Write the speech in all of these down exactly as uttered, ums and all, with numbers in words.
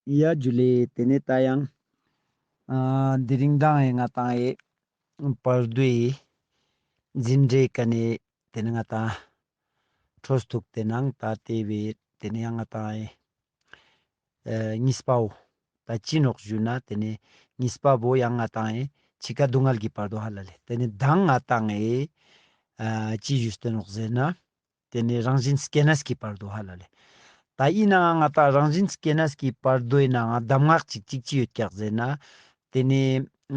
ཡ་ཇུ་ལེ། ཏེ་ནེ་ཏ་ཡང་ཨ་དེ་རིང་མདང་ཨེ་ང་ཏང་ཨེ་བར་དོའི་འཛིན་གྲྭའི་ཀ་ནེ་ཏེ་ནེ་ང་ཏང་འཕྲོས་ཐུག་ཏེ་ནང་ཏ་ཏེ་བོའི་ཏེ་ནེ་ཡང་ང་ཏང་ཨེ་ཨ་གཉིས་པའོ། ཏ་ཅི་ནོག་ཞུ་ན་ཏེ་ནེ་གཉིས་པ་བོ་ཡང་ང་ཏང་ཨེ་འཆི་ཁ་སྡུག་བསྔལ་གྱི་བར་དོ་ཧ་ལ་ལེ། ཏེ་ནེ་མདང་ང་ཏང་ཨེ་ཨ་ཅི་ཞུས་ཏེ་ནོག་ཟེར་ན། ཏེ་ནེ་རང་བཞིན་སྐྱེ་གནས་ཀྱི་བར་དོ་ཧ་ལ་ལེ། ཏ་ཨིན་ནའང་ང་ཏང་རང་བཞིན་སྐྱེ་གནས་ཀྱི་བར་དོའི་ནང་ང་གདམས་ངག་ཅིག་ཅིག་ཅི་ཡོད་ཀྱག་ཟེར་ན། ཏེ་ནེ་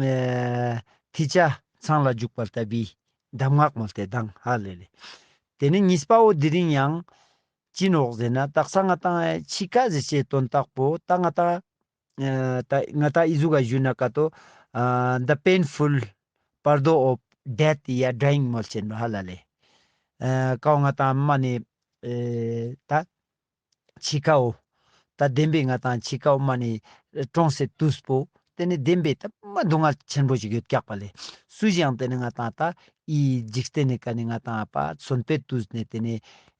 ཨ་ཐི་ཆ་ཚང་ལ་འཇུག་པ་ལྟ་བུའི་གདམས་ངག་མོལ་ཏེ་མདང་ཧ་ལ་ལེ། ཏེ་ནེ་གཉིས་པའོ་དེ་རིང་ཡང་ཅི་ནོག་ཟེར་ན་དག་ས་ང་ཏང་འཆི་ཁ་ཟེར་ཅེས་དོན་དག་པོ་ཏ་ང་ཏང་ཨ་ཏ་ང་ཏང་ཨི་ཟུག་ག་ཞུ་ན་ཀ་ཏོ་ཨ་the painful བར་དོ་of death ཡ་dying མོལ་ཅེས་ནོག་ཧ་ལ་ལེ། ཨ་ཀའོ་ང་ཏང་མ་ནེ་ཨེ་ཏ་འཆི་ཁའོ། ཏ་བདེན་པའི་ང་ཏང་འཆི་ཁའོ་མ་ནེ་གྲོངས་སེ་ཏུས་པོ། ཏེ་ནེ་བདེན་པའི་ཏ་མ་སྡུག་བསྔལ་ཆེན་པོ་ཞིག་ཡོད་ཀྱག་པ་ལེ། སུ་ཞིག་ཡང་ཏེ་ནེ་ང་ཏང་ཏ་ཨི་འཇིག་རྟེན་ནི་ཀ་ནེ་ང་ཏང་པ་གསོན་པོའི་ཏུས་ནེ་ཏེ་ནེ་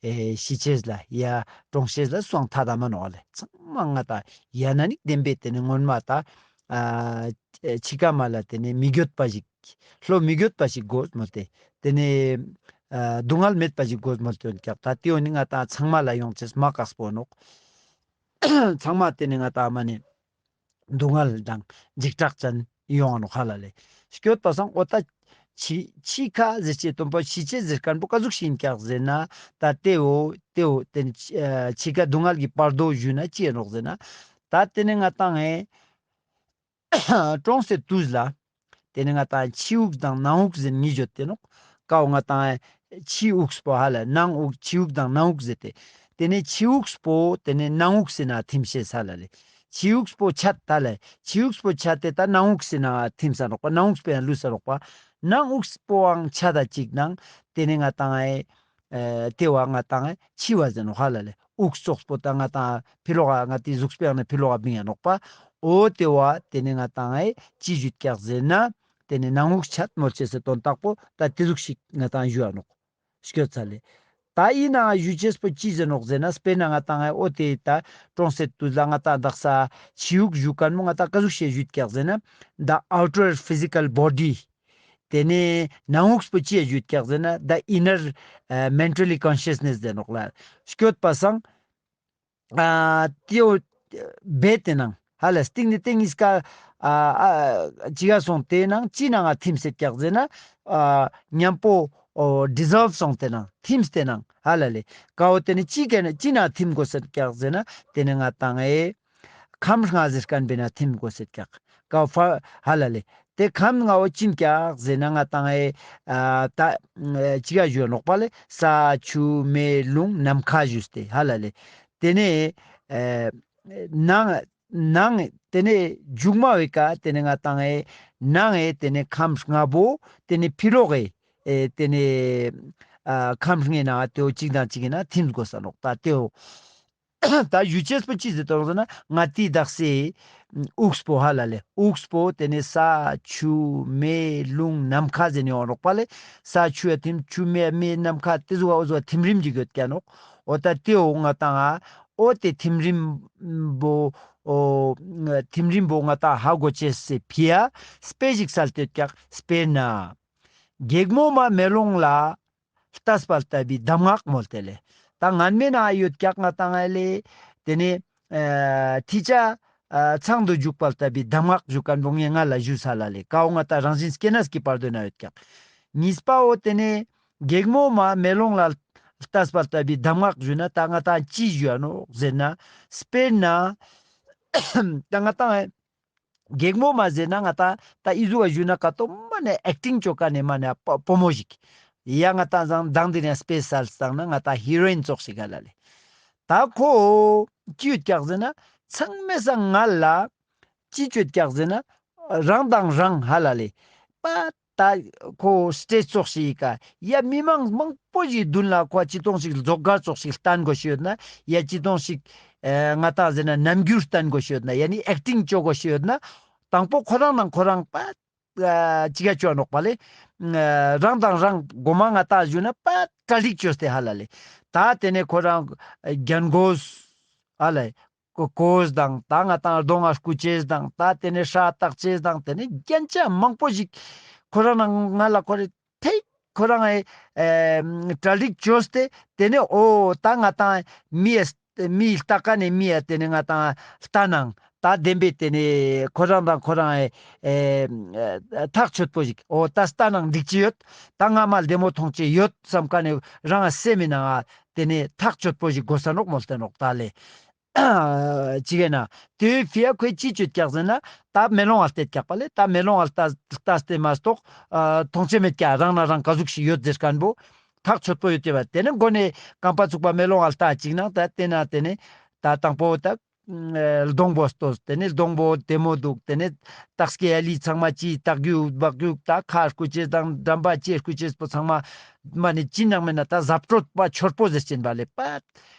ཨེ་ཤི་ཅེས་ལ་ཡ་གྲོངས་ཅེས་ལ་སུའང་ཐད་ད་མ་ནོག་ལེ། ཚང་མ་ང་ཏང་ཡ་ན་ནི་བདེན་པའི་ཏེ་ནེ་སྔོན་མ་ཏ་ཨ་འཆི་ཁ་མ་ལ་ཏེ་ནེ་མི་འགྱོད་པ་ཞིག་བློ་མི་འགྱོད་པ་ཞིག་དགོས་མོལ་ཏེ། ཏེ་ནེ་ཨ་སྡུག་བསྔལ་མེད་པ་ཞིག་དགོས་མོལ་ཏེ་ཡོད་ཀྱག། ཏ་ཏེ་བོ་ནི་ང་ཏང་ཚང་མ་ལ་ཡོང་ཅེས་མ་དཀགས་པོ་ནོག། ཚང་མ་ཏེ་ནེ་ང་ཏང་མ་ནེ་སྡུག་བསྔལ་དང་འཇིགས་སྐྲག་ཅན་ཡོང་ང་ནོག་ཧ་ལ་ལེ། སྐྱོད་པ་སང་འོ་ཏ་འཆི་འཆི་ཁ་ཟེར་ཅེས་དོན་པོ་ཤི་ཅེས་ཟེར་ཁན་པོ་ཀ་ཟུག་ཤིག་ཨིན་ཀྱག་ཟེར་ན། ཏ་ཏེ་བོ་ཏེ་བོ་ཏེ་ནེ་འཆི་ཨ་འཆི་ཁ་སྡུག་བསྔལ་གྱི་བར་དོ་ཞུ་ན་ཅི་ཨིན་ནོག་ཟེར་ན། ཏ་ཏེ་ནེ་ང་ཏང་ཨེ་གྲོངས་སེ་ཏུས་ལ། ཏེ་ནེ་ང་ཏང་ཕྱི་དབུགས་དང་ནང་དབུགས་ཟེར་ཉིས་ཡོད་ཏེ་ནོག། ཀའོ་ང་ཏང་ཕྱི་དབུགས་པོ་ཧ་ལ་ནང་དབུགས་ཕྱི་དབུགས་དང་ནང་དབུགས་ཟེར་ཏེ། ཏེ་ནེ་ཕྱི་དབུགས་པོ་ཏེ་ནེ་ནང་དབུགས་སི་ནང་ཐིམ་ཤེས་ཧ་ལ་ལེ། ཕྱི་དབུགས་པོ་ཆད་ད་ལེ། ཕྱི་དབུགས་པོ་ཆད་དེ་ཏ་ནང་དབུགས་སི་ནང་ཐིམ་ས་ནོག་པ། ནང་དབུགས་པོ་ཡང་ལུས་ས་ནོག་པ། ནང་དབུགས་པོའང་ཆད་ད་ཅིག་ནང་ཏེ་ནེ་ང་ཏང་ཨེ་ཨེ་ཏེ་བོ་ང་ཏང་ཨེ་འཆི་བ་ཟེར་ནོག་ཧ་ལ་ལེ། དབུགས་ཙོགས་པོ་ཏ་ང་ཏང་ཕི་ལོག་ག་ང་ཏི་གཟུགས་པོའི་ནང་ནེ་ཕི་ལོག་ག་བིང་ཡ་ནོག་པ། འོ་ཏེ་བོ་ཏེ་ནེ་ང་ཏང་ཨེ་ཅི་ཞུད་ཀྱག་ཟེར་ན། ཏེ་ནེ་ནང་དབུགས་ཆད་མོལ་ཅེས་སི་དོན་དག་པོ་ཏ་ཏེ་ཟུག་ཤིག་ང་ཏང་ཞུ་ཡ་ནོག། སྐྱོད་ཚར་ལེ། ཏ་ཨིན་ནའང་ཞུ་ཅེས་པོ་ཅི་ཟེར་ནོག་ཟེར་ན་སྤེར་ན་ང་ཏང་ཨེ་འོ་ཏེ་ཏ་གྲོངས་སེ་ཏུས་ལ་ང་ཏང་དག་ས་ཕྱི་དབུགས་ཞུ་ཁན་པོ་ང་ཏང་ཀ་ཟུག་ཤིག་ཞུད་ཀྱག་ཟེར་ན། the outer physical body། ཏེ་ནེ་ནང་དབུགས་པོ་ཅི་ཡ་ཞུད་ཀྱག་ཟེར་ན་the inner ཨ་mentally consciousness ཟེར་ནོག་ལེ། སྐྱོད་པ་སང་ཨ་ཏེ་བོ་བེ་ཏེ་ནང་ཧ་ལ་སྟིང་ནེ་ཏེ་ཉིས་ཀ་ཨ་ཨ་ཅི་ག་སོང་ཏེ་ནང་ཅི་ནང་ང་ཐིམ་སེད་ཀྱག་ཟེར་ན་ཨ་ཉམ་པོ་ཨོ་dissolve སོང་ཏེ་ནང་ཐིམ་སྟེ་ནང་ཧ་ལ་ལེ། ཀའོ་ཏེ་ནེ་ཅི་ག་ནེ་ཅི་ནང་ཐིམ་གོས་སེད་ཀྱག་ཟེར་ན་ཏེ་ནེ་ང་ཏང་ཨེ་ཁམས་ལྔ་ཟེར་ཁན་པོའི་ནང་ཐིམ་གོས་སེད་ཀྱག། ཀའོ་ཧ་ལ་ལེ། ཏེ་ཁམས་ལྔ་བོ་ཅི་ཨིན་ཀྱག་ཟེར་ན་ང་ཏང་ཨེ་ཨ་ཏ་ཨེ་ཅི་ག་ཞུ་ནོག་པ་ལེ། ས་ཆུ་མེ་རླུང་ནམ་མཁའ་ཞུས་ཏེ་ཧ་ལ་ལེ། ཏེ་ནེ་ཨེ་ནང་ནང་ཏེ་ནེ་མཇུག་མ་བོའི་ཀ་ཏེ་ནེ་ང་ཏང་ཨེ་ནང་ཨེ་ཏེ་ནེ་ཁམས་ལྔ་བོ་ཏེ་ནེ་ཕི་ལོག་གི་ཨེ་ཏེ་ནེ་ཨ་ཁམས་ལྔའི་ནང་ཏེ་བོ་ཅིག་དང་ཅིག་གི་ནང་ཐིམ་གོས་ས་ནོག། ཏ་ཏེ་བོ་ཏ་ཞུ་ཅེས་པོ་ཅི་ཟེར་ཏེ་ནོག་ཟེར་ན་ང་ཏི་དག་སའི་དབུགས་པོ་ཧ་ལ་ལེ། དབུགས་པོ་ཏེ་ནེ་ས་ཆུ་མེ་རླུང་ནམ་མཁའ་ཟེར་ནེ་ཡོང་ནོག་པ་ལེ། ས་ཆུ་ཡ་ཐིམ་ཆུ་མེ་མེ་ནམ་མཁའ་ཏེ་ཟུག་ག་འོ་ཟུག་ག་ཐིམ་རིམ་ཅིག་ཡོད་ཀྱག་ནོག། འོ་ཏ་ཏེ་བོ་ང་ཏང་ཨ་འོ་ཏེ་ཐིམ་རིམ་བོ་འོ་ཐིམ་རིམ་བོ་ང་ཏང་ཧ་གོ་ཅེས་སི་ཕི་ཡ་སྤེ་ཞིག་སལ་ཏེ་ཡོད་ཀྱག། སྤེར་ན་སྒེག་མོ་མ་མེ་ལོང་ལ་ལྟས་པ་ལྟ་བུའི་གདམས་ངག་མོལ་ཏེ་ལེ། ཏ་ངན་མེ་ན་ཡོད་ཀྱག་ང་ཏང་ཨ་ལེ། ཏེ་ནེ་ཨ་ཐི་ཆ་ཨ་ཚང་དུ་འཇུག་པ་ལྟ་བུའི་གདམས་ངག་ཞུ་ཁན་པོ་ངས་ང་ལ་ཞུས་ས་ལ་ལེ། ཀའོ་ང་ཏང་རང་བཞིན་སྐྱེ་གནས་ཀྱི་བར་དོའི་ནང་ཡོད་ཀྱག། གཉིས་པའོ་ཏེ་ནེ་སྒེག་མོ་མ་མེ་ལོང་ལ་ལྟས་པ་ལྟ་བུའི་གདམས་ངག་ཞུ་ན་ཏ་ང་ཏང་ཅི་ཞུ་ཡ་ནོག་ཟེར་ན། སྤེར་ན་ཏ་ང་ཏང་ཨེ་སྒེག་མོ་མ་ཟེར་ན་ང་ཏང་ཏ་ཨི་ཟུག་ག་ཞུ་ན་ཀ་ཏོ་མ་ནེ་ཨེག་ཊིང་ཅོ་ཁན་ནི་མ་ནེ་པོ་མོ་ཞིག་ཡ་ང་ཏང་ཟང་དང་དེ་རིང་སྤེ་སལ་སྟངས་ན་ང་ཏང་ཧི་རོ་ཨིན་ཙོགས་ཤིག་ག་ལ་ལེ། ཏ་ཁོ་ཅི་ཡོད་ཀྱག་ཟེར་ན་ཚང་མའི་སང་ང་ལ་ཅི་ཡོད་ཀྱག་ཟེར་ན་རང་དང་རང་ཧ་ལ་ལེ་པ། ཏ་ཁོ་སྟེ་ཙོགས་ཤིག་ག་ཡ་མི་མང་མང་པོ་ཞིག་དུན་ལ་ཁོ་ཅི་ཏོང་ཞིག་ཛོག་ག་ཙོགས་ཤིག་སྟན་གོས་ཤེས་ཡོད་ན་ཡ་ཅི་ཏོང་ཞིག་ཨེ་ང་ཏང་ཟེར་ན་རྣམ་འགྱུར་སྟན་གོས་ཤེས་ཡོད་ན་ཡ་ནི་ཨེག་ཊིང་ཅོ་གོས་ཤེས་ཡོད་ན་དང་པོ་ཁོ་རང་ནང་ཁོ་རང་པ་ཨ་ཅི་ག་ཅོ་ནོག་པ་ལེ། ཨ་རང་དང་རང་གོ་མ་ང་ཏང་ཞུ་ན་པ་གྲ་སྒྲིག་ཅོས་ཏེ་ཧ་ལ་ལེ། ཏ་ཏེ་ནེ་ཁོ་རང་རྒྱན་གོས་ཧ་ལ་ལེ། གོས་དང་ད་ང་ཏང་གདོང་ང་སྐུ་ཅེས་དང་ད་ཏེ་ནེ་སྐྲ་བཏགས་ཅེས་དང་ཏེ་ནེ་རྒྱན་ཆ་མང་པོ་ཞིག་ཁོ་རང་ན་ང་ལ་ཁོ་རེ་ཐེ་ཁོ་རང་ཨེ་ཨེ་གྲ་སྒྲིག་བཅོས་ཏེ་ཏེ་ནེ་འོ་ད་ང་ཏང་མིའི་མིའི་ལྟ་ཀ་ནེ་མིའི་ཏེ་ནེ་ང་ཏང་ལྟ་ནང་ད་བདེན་པའི་ཏེ་ནེ་ཁོ་རང་དང་ཁོ་རང་ཨེ་ཨེ་ཐག་ཆོད་པོ་ཞིག་འོ་ད་ལྟ་ནང་འགྲིག་ཅི་ཡོད་ད་ང་མ་བདེ་མོ་མཐོང་ཅི་ཡོད་བསམ་ཀ་ནེ་རང་སེམས་མི་ནང་ང་ཏེ་ནེ་ཐག་ཆོད་པོ་ཞིག་དགོས་ས་ནོག་མོལ་ཏེ་ནོག་ད་ལེ། ཅི་གེ་ན། ཏེ་ཕི་ཡ་ཁོས་ཅི་ཅོད་ཀྱག་ཟེར་ན། ད་མེ་ལོང་ང་ལྟས་ཀྱག་པ་ལེ། ད་མེ་ལོང་ང་ལྟ་ལྟས་ཏེ་མ་གཏོགས། མཐོང་ཆེ་མེད་ཀྱག་རང་ན་རང་ག་ཟུག་ཞིག་ཡོད་ཟེར་མཁན་པོ། ཐག་ཆོད་པོ་ཡོད་ཀྱག་པ། ཏེ་ནེ་མགོ་ནེ་རྐང་པ་ཚུགས་པ་མེ་ལོང་ང་ལྟ་ཅིག་ནང་ད་ཏེ་ན་ཏེ་ནེ། ད་དང་པོ་ད། ལྡོང་པོ་ལྟོས། ཏེ་ནེ་ལྡོང་པོ་བདེ་མོ་འདུག་ཏེ་ནེ་སྟག་སྐྱེས་ཡ་ལི་ཚང་མ་ཅི་སྟག་རྒྱུག་སྦག་རྒྱུག་ད་ཁ་སྐུ་ཅེས་དང་འགྲམ་པ་ཅི་སྐུ་ཅེས་པོ་ཚང་མ། མ་ནེ་ཅི་ནང་མེད་ན་ད་གཟབ་སྤྲོས་པ་འཆོར་པོ་ཟེར་ཅན་པ་ལེ་པ།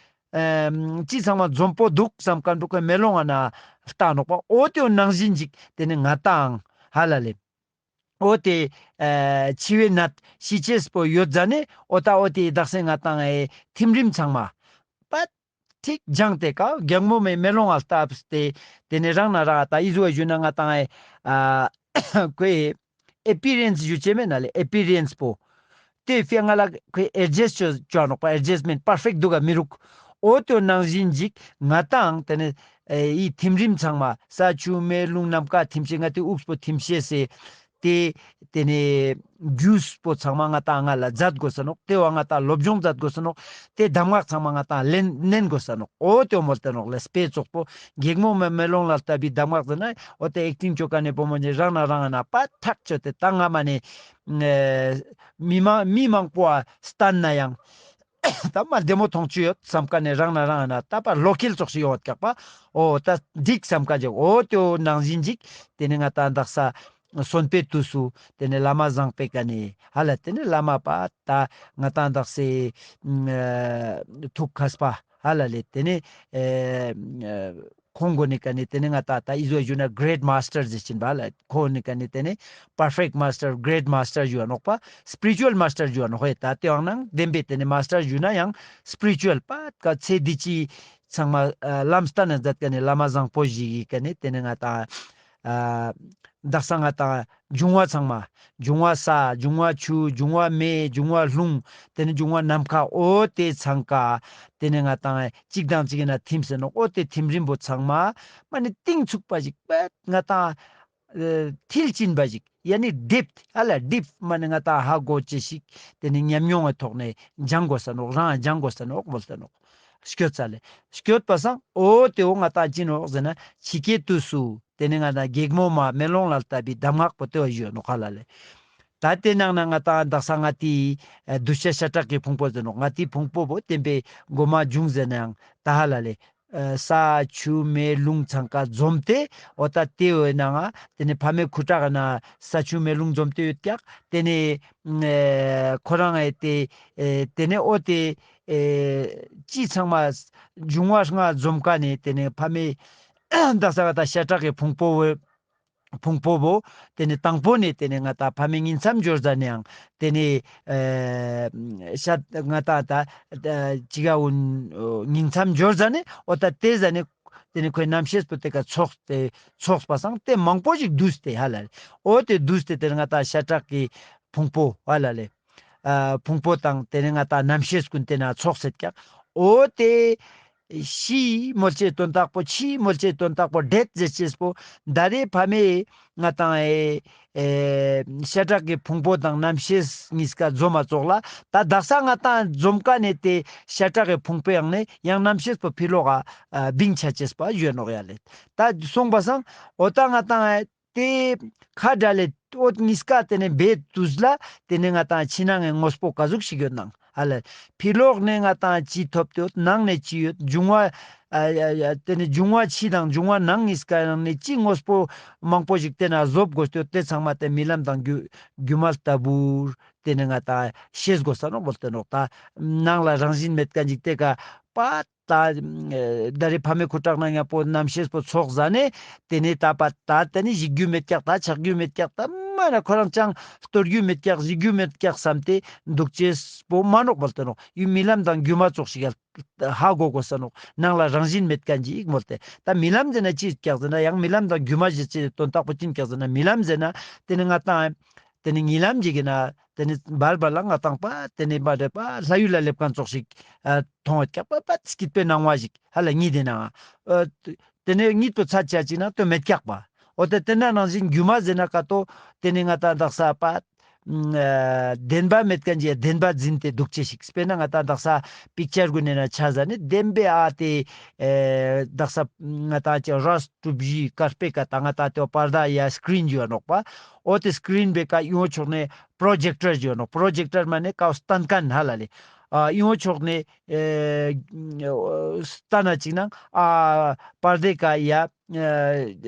ཨེམ། ཅི་ཚང་མ་འཛོམས་པོ་འདུག་བསམ་མཁན་པོ་ཁོས་མེ་ལོང་ང་ན་ལྟ་ནོག་པ། འོ་ཏེའོ་ནང་བཞིན་ཅིག་ཏེ་ནེ་ང་ཏང་ཧ་ལ་ལེ། འོ་ཏེ་ཨེ་འཆི་བའི་ནད་ཤི་ཅེས་པོ་ཡོད་ཟ་ནེ་འོ་ད་འོ་ཏེ་དག་ས་ང་ཏང་ཨེ་ཐིམ་རིམ་ཚང་མ་པ་ཐིག་སྦྱངས་ཏེ་ཀ་རྒྱལ་མོ་མེ་མེ་ལོང་ང་ལྟ་སྟེ་ཏེ་ནེ་རང་ན་རང་ད་ཨི་ཟུ་བ་ཞུ་ན་ང་ཏང་ཨེ་ཨ་ཁོའི་ཨེ་པི་རེནས་ཞུ་ཅེས་མེད་ན་ལེ་ཨེ་པི་རེནས་པོ། ཏེ་ཕི་ཡ་ང་ལ་ཁོའི་ཨེ་ཇེསཊ་ཅོ་ཅོ་ནོག་པ། ཨེ་ཇེསཊ་མེན་པར་ཕེཀྚ་འདུག་ག་མི་རུག་འོ་ཏེའོ་ནང་བཞིན་ཅིག་ང་ཏང་ཏེ་ནེ་ཨེ་ཨི་ཐིམ་རིམ་ཚང་མ་ས་ཆུ་མེ་རླུང་ནམ་མཁའ་ཐིམ་ཤེས་ང་ཏི་དབུགས་པོ་ཐིམ་ཤེས་སེ་ཏེ་ཏེ་ནེ་རྒྱུས་པོ་ཚང་མ་ང་ཏང་ང་ལ་མཛད་དགོས་ས་ནོག་ཏེ་བ་ང་ཏང་སློབ་སྦྱོང་མཛད་དགོས་ས་ནོག་ཏེ་གདམས་ངག་ཚང་མ་ང་ཏང་ལེན་ལེན་དགོས་ས་ནོག་འོ་ཏེའོ་མོལ་ཏེ་ནོག་ལེ། དཔེ་ཙོགས་པོ་སྒེག་མོ་མེ་མེ་ལོང་ལ་ལྟ་བུའི་གདམས་ངག་ཟེར་ན་འོ་ཏེ་ཨེཀ་ཊིང་ཅོ་མཁན་ནི་བུ་མོ་ནི་རང་ན་རང་ན་པ་ཐག་ཆོད་དེ་ད་ང་མ་ནེ་ཨེ་མི་མང་མི་མང་པོ་ཨ་སྟན་ན་ཡང་ད་མ་བདེ་མོ་མཐོང་ཆུ་ཡོད་བསམ་མཁན་ནི་རང་ན་རང་ན་ད་པ་བློ་ཁེལ་ཙོགས་ཤིག་ཡོང་བ་ཀྱག་པ། འོ་ད་འགྲིག་བསམ་མཁན་ཅིག་འོ་ཏེའོ་ནང་བཞིན་ཅིག་ཏེ་ནེ་ང་ཏང་དག་ས་གསོན་པོའི་དུས་སུ་ཏེ་ནེ་བླ་མ་བཟང་པོའི་ཀ་ནེ་ཧ་ལ་ཏེ་ནེ་བླ་མ་པ་ད་ང་ཏང་དག་སའི་ཨ་ཐུགས་མཁས་པ་ཧ་ལ་ལེ་ཏེ་ནེ་ཨེ་ཁོང་གོ་ནེ་ཀ་ནེ་ཏེ་ནེ་ང་ཏང་ད་ཨི་ཟུ་བ་ཞུ་ན་གྲེཊ་མཱས་ཊར་ཟེར་ཅན་པ་ལ་ཁོ་ནེ་ཀ་ནེ་ཏེ་ནེ་པར་ཕེཀྚ་མཱས་ཊར་གྲེཊ་མཱས་ཊར་ཞུ་བ་ནོག་པ། སི་པི་རི་ཅུ་ཨལ་མཱས་ཊར་ཞུ་བ་ནོག་ཧེ། ད་ཏེ་ཡང་ནང་བདེན་པའི་ཏེ་ནེ་མཱས་ཊར་ཞུ་ན་ཡང་སི་པི་རི་ཅུ་ཨལ་པ་ཀ་ཚེ་འདི་ཕྱི་ཚང་མ་ཨ་ལམ་སྟན་ན་མཛད་མཁན་ནི་བླ་མ་བཟང་པོ་ཞིག་གི་ཀ་ནེ་ཏེ་ནེ་ང་ཏང་ཨ་དག་ས་ང་ཏང་འབྱུང་བ་ཚང་མ་འབྱུང་བ་ས་འབྱུང་བ་ཆུ་འབྱུང་བ་མེ་འབྱུང་བ་རླུང་ཏེ་ནེ་འབྱུང་བ་ནམ་མཁའ་འོ་ཏེ་ཚང་ཀ་ཏེ་ནེ་ང་ཏང་གཅིག་དང་གཅིག་ན་ཐིམ་སེ་ནོག་འོ་ཏེ་ཐིམ་རིམ་པོ་ཚང་མ་མ་ནེ་གཏིང་ཚུགས་པ་ཞིག་པད་ང་ཏང་ཨ་མཐིལ་ཕྱིན་པ་ཞིག་ཡ་ནི་ཌིཔ་ཧ་ལ་ཌིཔ་མ་ནེ་ང་ཏང་ཧ་གོ་ཅེས་ཤིག་ཏེ་ནེ་ཉམས་མྱོང་གི་ཐོག་ནེ་སྦྱང་དགོས་ས་ནོག་རང་སྦྱང་དགོས་ས་ནོག་མོལ་ཏེ་ནོག་སྐྱོད་ས་ལེ། སྐྱོད་པ་སང་འོ་ཏེ་འོ་ང་ཏང་ཅི་ནོག་ཟེར་ན་འཆི་ཁའི་དུས་སུ་ཏེ་ནེ་ང་ཏང་སྒེག་མོ་མ་མེ་ལོང་ལ་ལྟ་བུའི་གདམས་ངག་པོ་ཏེ་བ་ཞུ་ནོག་ཧ་ལ་ལེ། ད་ཏེ་ནང་ན་ང་ཏང་དག་ས་ང་ཏི་ཨ་གདུལ་བྱ་ཤ་ཁྲག་གི་ཕུང་པོ་ཟེར་ནོག་ང་ཏི་ཕུང་པོ་བོ་བདེན་པའི་མགོ་མ་འབྱུང་ཟེར་ན་ཡང་ད་ཧ་ལ་ལེ། ཨ་ས་ཆུ་མེ་རླུང་ཚང་ཀ་འཛོམས་ཏེ་འོ་ད་ཏེ་བོའི་ནང་ང་ཏེ་ནེ་ཕ་མའི་ཁུ་ཁྲག་ན་ས་ཆུ་མེ་རླུང་འཛོམས་ཏེ་ཡོད་ཀྱག་ཏེ་ནེ་ཨ་ཁོ་རང་ཨེ་ཏེ་ཨེ་ཏེ་ནེ་འོ་ཏེ་ཨེ་ཅི་ཚང་མ་འབྱུང་བ་ལྔ་འཛོམས་ཀ་ནེ་ཏེ་ནེ་ཕ་མའི་དག་ས་ང་ཏང་ཤ་ཁྲག་གི་ཕུང་པོ་བོ་ཕུང་པོ་བོ་ཏེ་ནེ་དང་པོ་ནེ་ཏེ་ནེ་ང་ཏང་ཕ་མའི་ཉིང་མཚམས་སྦྱོར་ཟ་ནེ་ཡང་ཏེ་ནེ་ཨེ་ཤ་ང་ཏང་ད་ཅི་ག་འུན་ཉིང་མཚམས་སྦྱོར་ཟ་ནེ་འོ་ད་ཏེ་ཟ་ནེ་ཏེ་ནེ་ཁོའི་རྣམ་ཤེས་པོ་ཏེ་ཀ་ཚོགས་ཏེ་ཚོགས་པ་སང་ཏེ་མང་པོ་ཞིག་བསྡུས་ཏེ་ཧ་ལ་ལེ། འོ་ཏེ་བསྡུས་ཏེ་ཏེ་ནེ་ང་ཏང་ཤ་ཁྲག་གི་ཕུང་པོ་ཧ་ལ་ལེ། ཨ་ཕུང་པོ་དང་ཏེ་ནེ་ང་ཏང་རྣམ་ཤེས་ཀུན་ཏེ་ན་ཚོགས་སེད་ཀྱག་འོ་ཏེ་ཤི་མོལ་ཅེས་དོན་དག་པོ་ཤི་མོལ་ཅེས་དོན་དག་པོ་ཌེཐ་ཟེར་ཅེས་པོ་ད་རེས་ཕ་མའི་ང་ཏང་ཨེ་ཨེ་ཤ་ཁྲག་གི་ཕུང་པོ་དང་རྣམ་ཤེས་གཉིས་ཀ་འཛོམས་མ་ཙོགས་ལ་ད་དག་ས་ང་ཏང་འཛོམས་ཀ་ནེ་ཏེ་ཤ་ཁྲག་གི་ཕུང་པོའི་ཡང་ནེ་ཡང་རྣམ་ཤེས་པོ་ཕི་ལོག་ག་ཨ་བིང་ཆ་ཅེས་པ་ཡོད་ནོག་ཡ་ལེ། ད་སོང་པ་སང་འོ་ད་ང་ཏང་ཨེ་ཏེ་ཁ་བྲལ་ལེ་འོ་གཉིས་ཀ་ཏེ་ནེ་བེད་དུས་ལ་ཏེ་ནེ་ང་ཏང་ཕྱི་ནང་གི་དངོས་པོ་ག་ཟུག་ཞིག་ཡོད་ནང་ཧ་ལ་ཕི་ལོག་ནེ་ང་ཏང་ཅི་ཐོབ་སྟེ་ཡོད་ནང་ནེ་ཅི་ཡོད་འབྱུང་བ་ཨ་ཨ་ཨ་ཏེ་ནེ་འབྱུང་བ་ཕྱི་དང་འབྱུང་བ་ནང་གཉིས་ཀ་ནང་ནེ་ཅི་དངོས་པོ་མང་པོ་ཞིག་ཏེ་ན་བཟོ་དགོས་ཏེ་ཡོད་ཏེ་ཚང་མ་ཏེ་རྨི་ལམ་དང་སྒྱུ་སྒྱུ་མ་ལྟ་བུར་ཏེ་ནེ་ང་ཏང་ཤེས་དགོས་ས་ནོག་མོལ་ཏེ་ནོག་ད་ནང་ལ་རང་བཞིན་མེད་མཁན་ཞིག་ཏེ་ཀ་པ་ད་ཨེ་ད་རེས་ཕ་མའི་ཁུ་ཁྲག་ནང་ཡང་པོ་རྣམ་ཤེས་པོ་ཚོགས་ཟ་ནེ་ཏེ་ནེ་ད་པ་ད་ཏེ་ནེ་ཞིག་རྒྱུ་མེད་ཀྱག་ད་ཆགས་རྒྱུ་མེད་ཀྱག་ད་མ་ ན་ཁོ་རང་ཅང་སྟོར་རྒྱུ་མེད་ཀྱག་ཞི་རྒྱུ་མེད་ཀྱག་བསམ་སྟེ་འདུག་ཅེས་པོ་མན་ནོག་མོལ་ཏེ་ནོག། ཡུ་རྨི་ལམ་དང་སྒྱུ་མ་ཙོགས་ཤིག་ཧ་གོ་དགོས་ས་ནོག། ནང་ལ་རང་བཞིན་མེད་མཁན་ཅིག་མོལ་ཏེ། ད་རྨི་ལམ་ཟེར་ན་ཅི་ཀྱག་ཟེར་ན་ཡང་རྨི་ལམ་དང་སྒྱུ་མ་ཞིག་ཅེས་དོན་དག་པོ་ཅི་ཀྱག་ཟེར་ན་རྨི་ལམ་ཟེར་ན་དེ་ནི་ང་ཏང་དེ་ནི་ཉི་ལམ་ཞིག་ཡིན་ན་དེ་ནི་བར་བར་ལ་ང་ཏང་པ་དེ་ནི་མ་རེད་པ་ལྷ་ཡུལ་ལ་སླེབས་མཁན་ཙོགས་ཤིག་ཨ་མཐོང་བ་ཀྱག་པ་པ་སྐྱིད་པའི་སྣང་བ་ཞིག་ཧ་ལ་གཉིད་དེ་ན་ཨ་དེ་ནི་གཉིད་པོ་ཚད་ཆ་ཅིག་ན་དོ་མེད་ཀྱག་པ། འོ་དེ་དེ་ན་ནང་བཞིན་སྒྱུ་མ་ཟེར་ན་ཀ་ཏོ་དེ་ནི་ང་ཏང་དག་ས་པ་ཨ་བདེན་པ་མེད་མཁན་གྱི་བདེན་པ་འཛིན་ཏེ་འདུག་ཅེས་ཤིག། དཔེར་ན་ང་ཏང་དག་ས་པིག་ཅར་གུན་ནས་ན་ཆ་ཟ་ནི་བདེན་པའི་ཨ་དེ་ཨེ་དག་ས་ང་ཏང་ཅི་རས་གྲུ་བཞི་དཀར་པོའི་ཀ་ད་ང་ཏང་དེ་པར་ད་ཡ་སི་ཀྲིན་ཡོད་ནོག་པ། འོ་དེ་སི་ཀྲིན་པའི་ཀ་ཡོང་ཕྱོགས་ནས་པྲོ་ཇེག་ཊར་ཡོད་ནོག། པྲོ་ཇེག་ཊར་མ་ནས་ཀ་སྟན་མཁན་ཧ་ལ་ལེ། ཨ་ཡོང་ཕྱོགས་ནས་ཨེ་སྟན་ན་ཅིག་ན་ཨ་པར་དེ་ཀ་ཡ་ཨེ་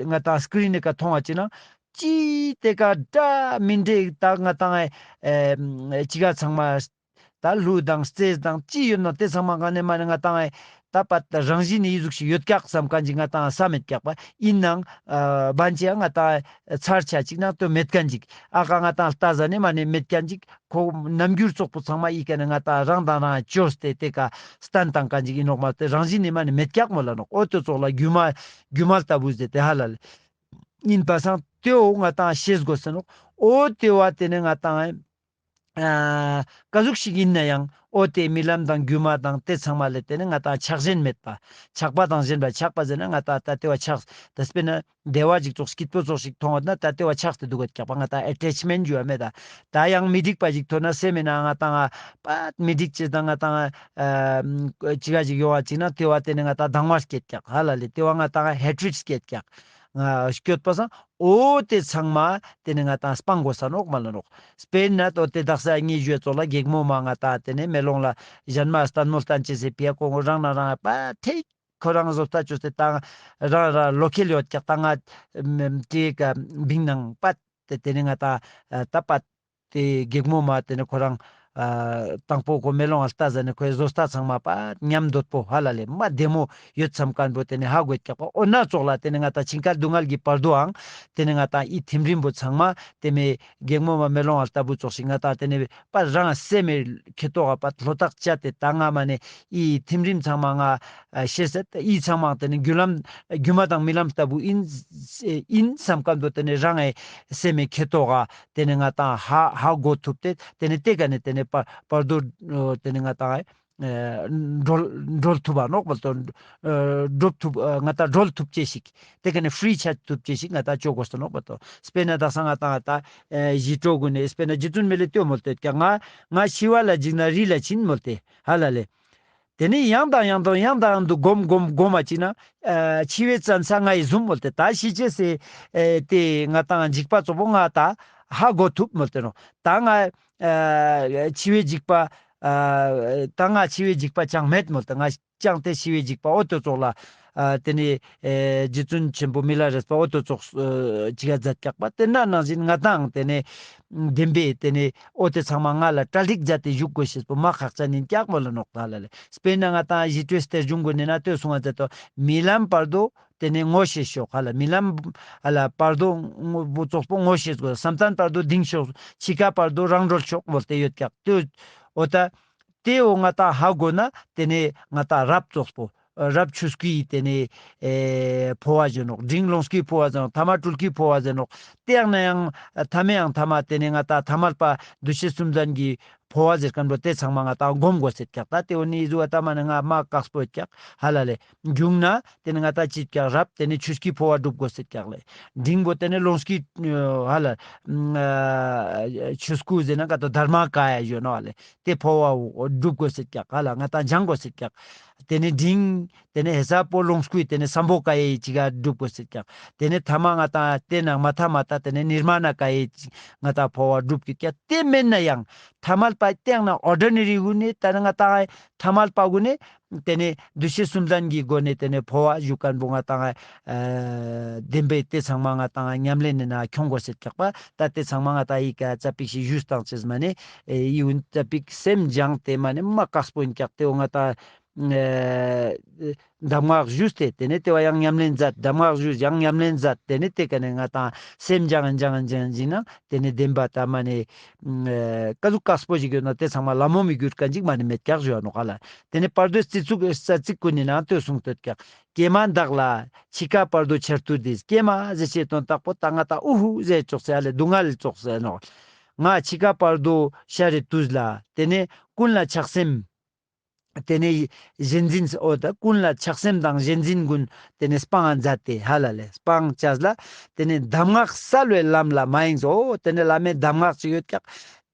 ང་ཏང་སི་ཀྲིན་ནི་ཀ་མཐོང་བ་ཅིག་ན་ཅི་དེ་ཀ་འདྲ་མི་འདྲ་ད་ང་ཏང་ཨེ་ཅི་ག་ཚང་མ་ད་ལྷུ་དང་རྩེ་དང་ཅི་ཡོད་ན་དེ་ཚང་མ་ག་ནས་མ་ནས་ང་ཏང་ཨེ་ད་པ་ད་རང་བཞིན་ནི་ཡི་ཟུག་ཞིག་ཡོད་ཀྱག་བསམ་མཁན་ཅིག་ང་ཏང་ས་མེད་ཀྱག་པ་ཡིན་ནང་ཨ་བན་ཅི་ཡང་ང་ཏང་ཨེ་ཚར་ཆ་ཅིག་ན་དོ་མེད་མཁན་ཅིག་ཨ་ཀ་ང་ཏང་ལྟ་ཟ་ནས་མ་ནས་མེད་མཁན་ཅིག་ཁོ་རྣམ་འགྱུར་ཙོགས་པོ་ཚང་མ་ཡི་ག་ནས་ང་ཏང་རང་དང་རང་བཅོས་ཏེ་དེ་ཀ་སྟན་བཏང་མཁན་ཅིག་ཡིན་ནོག་མ་དེ་རང་བཞིན་ནི་མ་ནས་མེད་ཀྱག་མོལ་ལ་ནོག། འོ་དེ་ཙོགས་ལ་སྒྱུ་མ་སྒྱུ་མ་ལྟ་བུ་ཟེར་ཏེ་ཧ་ལ་ལེ། ཡིན་པ་སང་དེའོ་ང་ཏང་ཤེས་དགོས་ས་ནོག། འོ་དེ་བ་དེ་ནས་ང་ཏང་ཨ་ཀ་ཟུག་ཞིག་ཡིན་ན་ཡང་འོ་དེ་རྨི་ལམ་དང་སྒྱུ་མ་དང་དེ་ཚང་མ་ལས་དེ་ནས་ང་ཏང་ཆགས་ཞེན་མེད་པ། ཆགས་པ་དང་ཞེན་པ། ཆགས་པ་ཟེར་ན་ང་ཏང་ད་དེ་བ་ཆགས་ད་དཔེར་ན་བདེ་བ་ཅིག་ཙོགས་སྐྱིད་པོ་ཙོགས་ཤིག་མཐོང་བ་ན་ད་དེ་བ་ཆགས་ཏེ་འདུག་ག་ཀྱག་པ་ང་ཏང་ཨེ་ཊེཆ་མེན་ཊ་ཞུ་བ་མེད་ད། ད་ཡང་མི་འགྲིག་པ་ཅིག་ཐོན་ན་སེམས་མེད་ན་ང་ཏང་ང་པ་མི་འགྲིག་ཅེས་དང་ང་ཏང་ཨ་ཅི་ག་ཅིག་ཡོང་བ་ཅིག་ན་དེ་བ་དེ་ནས་ང་ཏང་སྡང་བ་སྐྱེད་ཀྱག་ཧ་ལ་ལེ། དེ་བ་ང་ཏང་ཧེ་ཊྲེཌ་སྐྱེད་ཀྱག་ང་སྐྱོད་པ་སང་འོ་དེ་ཚང་མ་དེ་ནས་ང་ཏང་སྤང་དགོས་ས་ནོག་མ་ལ་ནོག། དཔེར་ན་ཏོ་དེ་དག་ས་ངའི་ཞུ་ཙོགས་ལ་སྒེག་མོ་མ་ང་ཏང་དེ་ནས་མེ་ལོང་ལ་ཞན་མ་ལྟད་མོ་ལྟན་ཅེས་སི་ཕི་ཡ་ཁོ་རང་ན་རང་པ་ཐེ་ཁོ་རང་བཟོ་ལྟ་བཅོས་ཏེ་ཏང་རང་རང་ལོ་ཁེལ་ཡོད་ཀྱག་ཏང་ང་ཏེ་ཀ་བིང་ནང་པ་དེ་དེ་ནས་ང་ཏང་ཨ་ད་པ་དེ་སྒེག་མོ་མ་དེ་ནས་ཁོ་རང་ཨ་དང་པོ་ཁོ་མེ་ལོང་ལ་ལྟ་ཟ་ནས་ཁོའི་བཟོ་ལྟ་ཚང་མ་པ་ཉམས་འདོད་པོ་ཧ་ལ་ལེ་མ་བདེ་མོ་ཡོད་བསམ་མཁན་པོ་དེ་ནས་ཧ་གོ་ཀྱག་པ། འོ་ན་ཙོགས་ལ་དེ་ནས་ང་ཏང་ཆིང་ཀ་སྡུག་བསྔལ་གྱི་བར་དོའང་དེ་ནས་ང་ཏང་ཨི་ཐིམ་རིམ་པོ་ཚང་མ་དེ་མེ་སྒེག་མོ་མ་མེ་ལོང་ལ་ལྟ་བུ་ཙོགས་ཤིག་ང་ཏང་དེ་ནས་པ་རང་སེམས་མེ་ཁེ་ཏོག་ག་པ་ལྷོ་ཐག་བཅད་དེ་ད་ང་མ་ནས་ཨི་ཐིམ་རིམ་ཚང་མ་ང་ཨ་ཤེས་ཟེར་ཨི་ཚང་མ་དེ་ནས་རྒྱུ་ལམ་སྒྱུ་མ་དང་རྨི་ལམ་ལྟ་བུ་ཡིན་ཡིན་བསམ་མཁན་པོ་དེ་ནས་རང་ཨེ་སེམས་མེ་ཁེ་ཏོག་ག་དེ་ནས་ང་ཏང་ཧ་ཧ་གོ་ཐུབ་སྟེ་དེ་ནས་དེ་ཀ་ནས་དེ་ནས་བར་བར་དོ་དེ་ནས་ང་ཏང་ཨེ་གྲོལ་གྲོལ་ཐུབ་པ་ནོག་པ་ཏོ། ཨེ་གྲོལ་ཐུབ་ཨེ་ང་ཏང་གྲོལ་ཐུབ་ཅེས་ཤིག་དེ་ཀ་ནས་ཕི་རི་ཆ་ཐུབ་ཅེས་ཤིག་ང་ཏང་ཅོ་དགོས་ས་ནོག་པ་ཏོ། དཔེར་ན་དག་ས་ང་ཏང་ཨ་ད་ཨེ་ཞི་ཁྲོ་གུན་ནས་དཔེར་ན་རྗེ་བཙུན་མི་ལས་ལྟོས་མོལ་ཏེ་ཀྱང་ང་ང་འཆི་བ་ལ་འཇིགས་ན་རི་ལ་ཕྱིན་མོལ་ཏེ་ཧ་ལ་ལེ། དེ་ནས་ཡང་དང་ཡང་དང་ཡང་དང་ཡང་དུ་སྒོམ་སྒོམ་སྒོམ་མ་ཅིག་ན་ཨ་འཆི་བའི་བཙན་ས་ང་ཡི་ཟུམ་མོལ་ཏེ་ད་ཤི་ཅེས་སི་ཨེ་དེ་ང་ཏང་འཇིགས་པ་ཙོགས་པོ་ང་ད་ཧ་གོ་ཐུབ་མོལ་ཏེ་ནོ། ད་ང་ཨ་འཆི་བའི་འཇིགས་པ་ཨ་ད་ང་འཆི་བའི་འཇིགས་པ་ཅང་མེད་མོལ་ཏེ་ང་ཅང་དེ་འཆི་བའི་འཇིགས་པ་འོ་དོ་ཙོགས་ལ་ཨ་དེ་ནས་ཨེ་རྗེ་བཙུན་ཆེན་པོ་མི་ལ་རས་པ་འོ་དོ་ཙོགས་ཨ་ཅི་ག་མཛད་ཀྱག་པ། དེ་ན་ནང་བཞིན་ང་ཏང་དེ་ནས་བདེན་པའི་དེ་ནས་འོ་དེ་ཚང་མ་ང་ལ་གྲ་སྒྲིག་མཛད་དེ་བཞུགས་དགོས་ཤེས་པོ་མ་ཁག་ཅན་ཡིན་ཀྱག་མོལ་ལ་ནོག་ད་ལ་ལེ། དཔེར་ན་ང་ཏང་ཞི་ཁྲོའི་གཏེར་གཞུང་གུན་ནས་ན་ལྟོས་གསུང་བ་མཛད་དོ། རྨི་ལམ་བར་དོ་དེ་ནས་ངོ་ཤེས་ཤོག་ཧ་ལ། རྨི་ལམ་ཧ་ལ་བར་དོ་བུ་ཙོགས་པོ་ངོ་ཤེས་དགོས། བསམ་གཏན་བར་དོ་གདིང་ཤོག། འཆི་ཁ་བར་དོ་རང་གྲོལ་ཤོག་མོལ་ཏེ་ཡོད་ཀྱག་ལྟོས། འོ་ད་དེའོ་ང་ཏང་ཧ་གོ་ན་དེ་ནས་ང་ཏང་རབ་ཙོགས་པོ་རབ་ཆོས་སྐུའི་དེ་ནས་ཨེ་འཕོ་བ་བྱོན་ནོག། འབྲིང་ལོངས་སྐུའི་འཕོ་བ་བྱོན་ནོག། ཐ་མ་སྤྲུལ་སྐུའི་འཕོ་བ་བྱོན་ནོག། དེ་ཡང་ན་ཡང་ཐ་མའི་ཡང་ཐ་མ་དེ་ནས་ང་ཏང་ཐ་མལ་པ་འདུ་ཤེས་གསུམ་ལྡན་གྱི་འཕོ་བ་ཟེར་མཁན་པོ་དེ་ཚང་མ་ང་ཏང་སྒོམ་དགོས་ཟེར་ཀྱག། ད་དེ་འོ་ནི་ཟུ་བ་ད་མ་ནི་ང་མ་དཀགས་པོ་ཡོད་ཀྱག་ཧ་ལ་ལེ། མཇུག་ན་དེ་ནི་ང་ཏང་ཅིག་ཀྱག་རབ་དེ་ནི་ཆོས་སྐུའི་འཕོ་བ་སྒྲུབ་དགོས་ཟེར་ཀྱག་ལེ། འབྲིང་པོ་དེ་ནི་ལོངས་སྐུའི་ཧ་ལ་ཆོས་སྐུ་ཟེར་ན་ཀ་ཏོ་དྷརྨ་ཀ་ཡ་ཡོད་ནོ་ཧ་ལེ། དེ་འཕོ་བ་སྒྲུབ་དགོས་ཟེར་ཀྱག་ཧ་ལ་ང་ཏང་སྦྱང་དགོས་ཟེར་ཀྱག། དེ་ནི་འབྲིང་དེ་ནི་ཧེ་ས་པོ་ལོངས་སྐུའི་དེ་ནི་སམ་བྷོ་ཀ་ཡའི་ཅིག་ག་སྒྲུབ་དགོས་ཟེར་ཀྱག། དེ་ནི་ཐ་མ་ང་ཏང་དེ་ནང་མ་ཐ་མ་ད་དེ་ནི་ནིར་མ་ན་ཀ་ཡའི་ཅིག་ང་ཏང་འཕོ་བ་སྒྲུབ་ཀྱི་ཀྱག། དེ་མེན་ན་ཡང་ཐ་མལ་པ་དེ་ཡང་ན་ཨོར་ཌི་ནེ་རི་གུན་ནི་དེ་ནི་ང་ཏང་ཐ་མལ་པ་གུན་ནི་དེ་ནི་འདུ་ཤེས་གསུམ་ལྡན་གྱི་སྒོ་ནས་དེ་ནི་འཕོ་བ་ཞུ་མཁན་པོ་ང་ཏང་ཨ་བདེན་པའི་དེ་ཚང་མ་ང་ཏང་ཉམས་ལེན་ནི་ན་ཁྱོང་དགོས་ཟེར་ཀྱག་པ། ད་དེ་ཚང་མ་ང་ཏང་ཡི་ག་ཙ་པིག་ཞིག་ཞུས་བཏང་ཅེས་མ་ནི་ཨེ་ཡི་འུན་ཙ་པིག་སེམས་སྦྱངས་ཏེ་མ་ནི་མ་དཀགས་པོ་ཡིན་ཀྱག། དེ་འོ་ང་ཏང་ ཨེ་གདམས་ངག་ཞུས་ཏེ་ཏེ་ནེ་ཏེ་བོ་ཡང་ཉམས་ལེན་མཛད། གདམས་ངག་ཞུས་ཡང་ཉམས་ལེན་མཛད། ཏེ་ནེ་ཏེ་ཀ་ནེ་ང་ཏང་སེམས་སྦྱང་སྦྱང་སྦྱང་སྦྱང་ན་ཏེ་ནེ་བདེན་པ་ད་མ་ནེ་ཨེ་ཀ་ཟུག་དཀགས་པོ་ཞིག་ཡོད་ན་ཏེ་ཚང་མ་ལ་མོ་མི་འགྱུར་མཁན་ཅིག་མ་ནེ་མེད་ཀྱག་ཞུ་བ་ནོག་ཧ་ལ། ཏེ་ནེ་བར་དོའི་རྩི་ཚིག་རྩ་ཚིག་ཀུན་ནི་ནང་ཏེ་གསུངས་ཏེ་ཀྱག་ཀྱེ་མ་བདག་ལ་འཆི་ཁ་བར་དོ་འཆར་དུས་འདིར། ཀྱེ་མ་ཟེར་ཅེས་དོན་དག་པོ་ད་ང་ཏང་ཨུ་ཧུ་ཟེར་ཙོགས་ཟེར་ཧ་ལ་སྡུག་བསྔལ་ཙོགས་ཟེར་ནོག་ང་འཆི་ཁ་བར་དོ་ཤར་རེ་དུས་ལ་ཏེ་ནེ་ཀུན་ལ་ཆགས་སེམས་ཏེ་ནེ་ཞེན་འཛིན་འོ་ད་ཀུན་ལ་ཆགས་སེམས་དང་ཞེན་འཛིན་ཀུན་ཏེ་ནེ་སྤང་མཛད་དེ་ཧ་ལ་ལེ། སྤང་བྱས་ལ་ཏེ་ནེ་གདམས་ངག་གསལ་བའི་ལམ་ལ་མ་ཡེངས་སོ། ཏེ་ནེ་བླ་མའི་གདམས་ངག་ཅིག་ཡོད་ཀྱག་